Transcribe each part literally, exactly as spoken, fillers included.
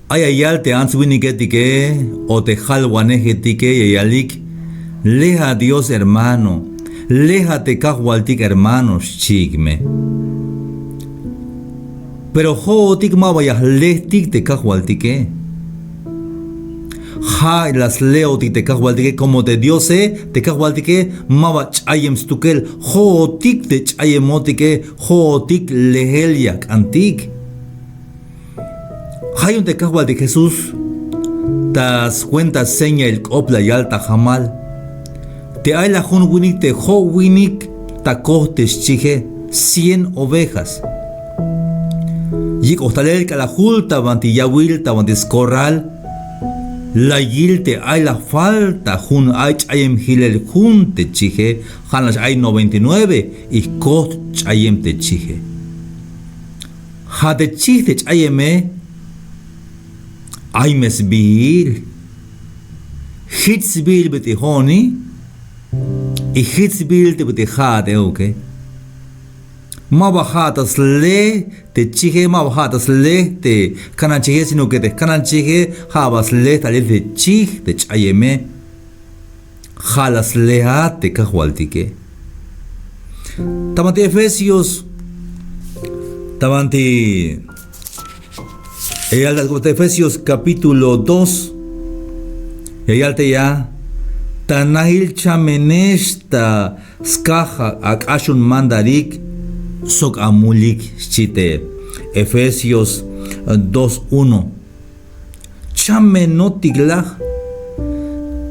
Ay ya yal te ants winiketike o te jalwanejetike, ya yalik: "Leja Dios, hermano, leja te Kajwaltik, hermano", xchiik me. Pero jo'otik maba ya jlejtik te Kajwaltike. Ja' la sleotik te Kajwaltike, como te Diose, te Kajwaltike maba ch'ayem stukel. Jo'otik te ch'ayemotike, jo'otik lejel ya jk'antik. Ja' yu'un te Kajwaltik Jesús ta swenta señail k'op la yal ta jamal te ay la jun winik te jo'winik ta koj te xchije, cien ovejas. Yik'oj talel k'alal la jul ta banti yawil, ta banti skorral, la yil te ay la falta jun, ay ch'ayem jilel jun te chije, ja' nax ay noventa y nueve, y koj ch'ayem te chije. Ja' te chij te ch'ayeme ay me sbiil. Jich sbiil bit'il jo'oni, y jich sbiil te bit'il ja'at euke. Maba ja'at ta sle te chije, maba ja'at ta sle te jkanan chije, sino que te jkanan chije ja' ba sle talel te chij te ch'ayeme. Ja' la slejat te Kajwaltike. Ta banti Efesios, ta banti, ya yal ta Efesios capítulo dos, ya yal te ya: "Ta najil chamenex ta skaj ak'axun mandarik sok amulik", xchi te Efesios dos uno. Chamenotik laj.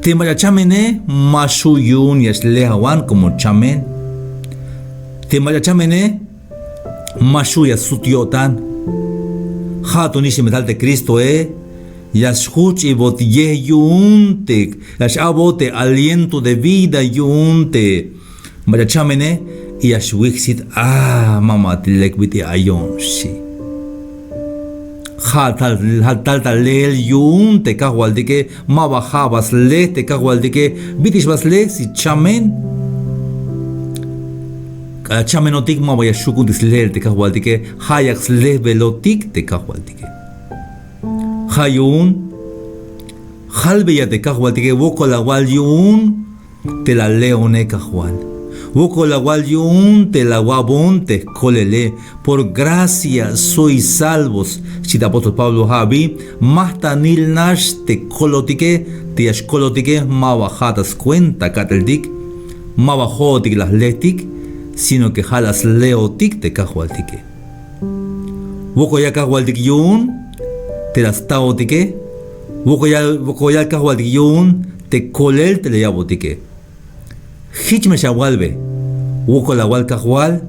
Te mach'a chamene, ma xju' yu'un ya xlejawan como chamen. Te mach'a chamene, ma xju' ya sut yo'tan. Ja' to nix me tal te Cristoe ya xjujch'ibot ye yu'un te, ya x'abot te aliento de vida yu'un te mach'a chamene, y ya xwijsit: "Ah, mama, lek bit'il ayon", xchi. Ja' tal, ja' tal ta leel yu'un te Kajwaltike, maba ja' ba sle te Kajwaltike. Bit'il xba sle si chamen. K'alal chamenotik maba ya xju' ku'untik sleel te Kajwaltike, ja' yak slejbelotik te Kajwaltike. Ja' yu'un jalbeya te Kajwaltike, wokol awal yu'un te la leone Kajwal. Wokol awal yu'un te la awa'bon te jkolele. Por gracia sois salvos, xchi te apóstol Pablo. Ja' abi, ma jtanil nax te kolotike, te ya xkolotike maba ja' ta swenta ka'teltik, maba jo'otik la jlejtik, sino que ja' la sleotik te Kajwaltike. Wokol ya Kajwaltik yu'un te la staotike, wokol ya, wokol ya Kajwaltik yu'un te kolel te la yabotike. Jich me xawalbe, wokol awal Kajwal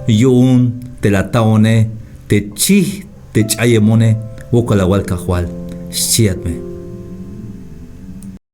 yu'un te la taone te chij te ch'ayemone, wokol awal Kajwal, xchiat me.